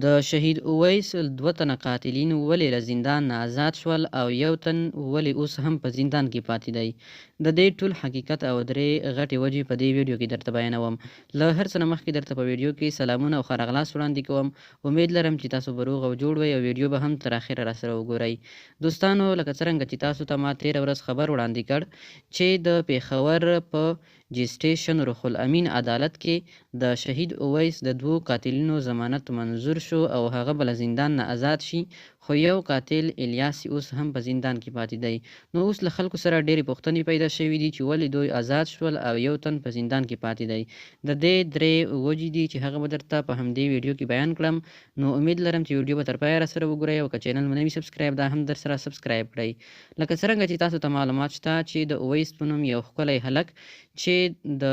د شهید اویس دوه تنه قاتلین ولې له زندان نه ازاد شول او یو تن ولې اوس هم په زندان کې پاتې دی؟ د دې ټول حقیقت او درې غټې وجې په دې ویډیو کې درته بیانوم. له هر څه نه مخکې درته په ویډیو کې سلامونه او ښه راغلاست وړاندې کوم. امید لرم چې تاسو به روغ او جوړ وئ او ویډیو به هم تر اخره راسره وګورئ. دوستانو، لکه څرنګه چې تاسو ته ما تېره ورځ خبر وړاندې کړ چې د پېښور په جي سټېشن روح الامین عدالت کې د شهید اویس د دوو قاتلینو ضمانت منظور شو او هغه به له زندان نه ازاد شي، خو یو قاتل الیاس اوس هم په زندان کې پاتې دی. نو اوس له خلکو سره ډېرې پوښتنې پیدا شوې دي چې ولې دوی ازاد شول او یو تن په زندان کې پاتې دی. د دې درې وجې دي چې هغه به درته په همدې ویډیو کې بیان کړم. نو امید لرم چې ویډیو به تر پایه راسره وګورئ او که چینل مو نه وي سبسکرایب، دا هم درسره سبسکرایب کړئ. لکه څرنګه چې تاسو ته معلومات شته چې د اویس په نوم یو ښکلی هلک چې د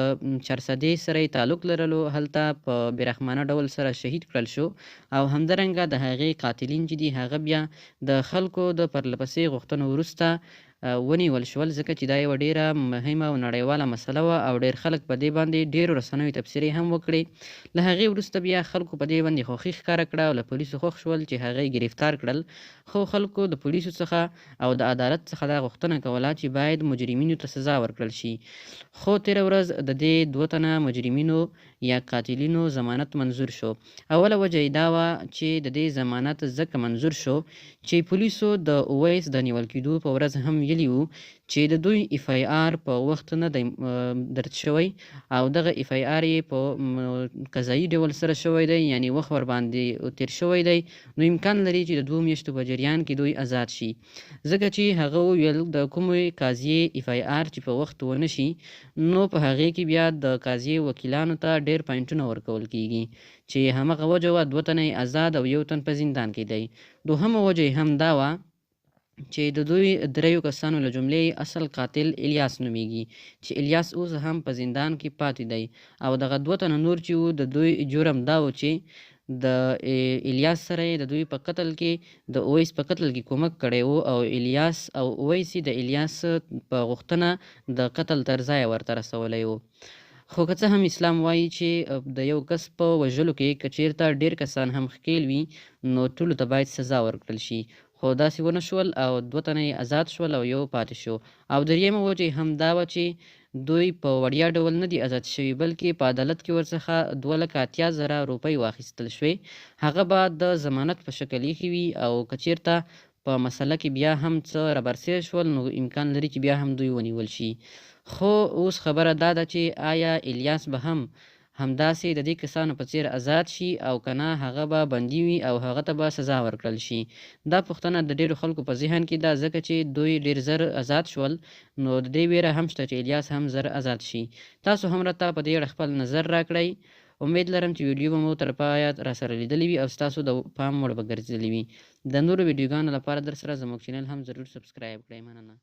چارسدې سره یې تعلق لرلو، هلته په بېرحمانه ډول سره شهید کړل شو او همدرنګه د هغې قاتلین چې دي، هغه بیا د خلکو د پرلپسې غوښتنو وروسته ونیول شول، ځکه چې دا یوه ډېره مهمه او نړیواله مسله وه او ډېر خلک په دې باندې ډېرو رسنیو تبصرې هم وکړې. له هغې وروسته بیا خلکو په دې باندې خوښي ښکاره کړه او له پولیسو خوښ شول چې هغه یې ګرفتار کړل، خو خلکو د پولیسو څخه او د عدالت څخه دا غوښتنه کوله چې باید مجرمینو ته سزا ورکړل شي. خو تېره ورځ د دې دوه تنه مجرمینو یا قاتلینو ضمانت منظور شو. اوله وجه یې دا وه چې د دې ضمانت ځکه منظور شو چې پولیسو د اویس د نیول کېدو په ورځ هم ویلي وو چې د دوی ایف آی آر په وخت نه دی درج شوی او دغه ایف آی آر یې په قضایي ډول سره شوی دی، یعنی وخت ورباندې تېر شوی دی، نو امکان لري چې د 2 میاشتو په جریان کې دوی ازاد شي، ځکه چې هغه وویل د کومې قضیې ایف آی آر چې په وخت ونه شي، نو په هغې کې بیا د قضیې وکیلانو ته ډېر پاینټونه ورکول کیږي، چې همغه وجه وه دوه تنه یې ازاد او یو تن په زندان کې دی. دوهمه وجه یې هم دا وه چې د دوی دریو کسانو له جملې اصل قاتل الیاس نومیږي، چې الیاس اوس هم په زندان کې پاتې دی او دغه دوه تنه نور چې وو، د دوی جرم دا و چې د الیاس سره یې د دوی په قتل کې، د اویس په قتل کې کومک کړی و او الیاس او اویس یې د الیاس په غوښتنه د قتل تر ځایه ورته رسولی و. خو که څه هم اسلام وایي چې د یو کس په وژلو کې که چیرته ډېر کسان هم ښکېل وي، نو ټولو ته باید سزا ورکړل شي، خو داسې ونه شول او دوه تنه یې ازاد شول او یو پاتې شو. او درېیمه وجه یې هم دا وه چې دوی په وړیا ډول نه دي ازاد شوي، بلکې په عدالت کې ورڅخه 2,80,000 روپۍ واخیستل شوې، هغه به د ضمانت په شکل ایښي وي او که چیرته په مسله کې بیا هم څه رابرسېره شول، نو امکان لري چې بیا هم دوی ونیول شي. خو اوس خبره دا ده چې آیا الیاس به هم همداسې د دې کسانو په څېر ازاد شي او که نه هغه به بندي وي او هغه ته به سزا ورکړل شي؟ دا پوښتنه د ډېرو خلکو په ذهن کې ده، ځکه چې دوی ډېر زر ازاد شول، نو د دې ویره هم شته چې الیاس هم زر ازاد شي. تاسو هم راته په دې اړه خپل نظر راکړئ. امید لرم چې ویډیو به مو تر پایه راسره لیدلې وي او ستاسو د پام وړ به ګرځېدلې وي. د نورو ویډیوګانو لپاره درسره زموږ چینل هم ضرور سبسکرایب کړئ. مننه.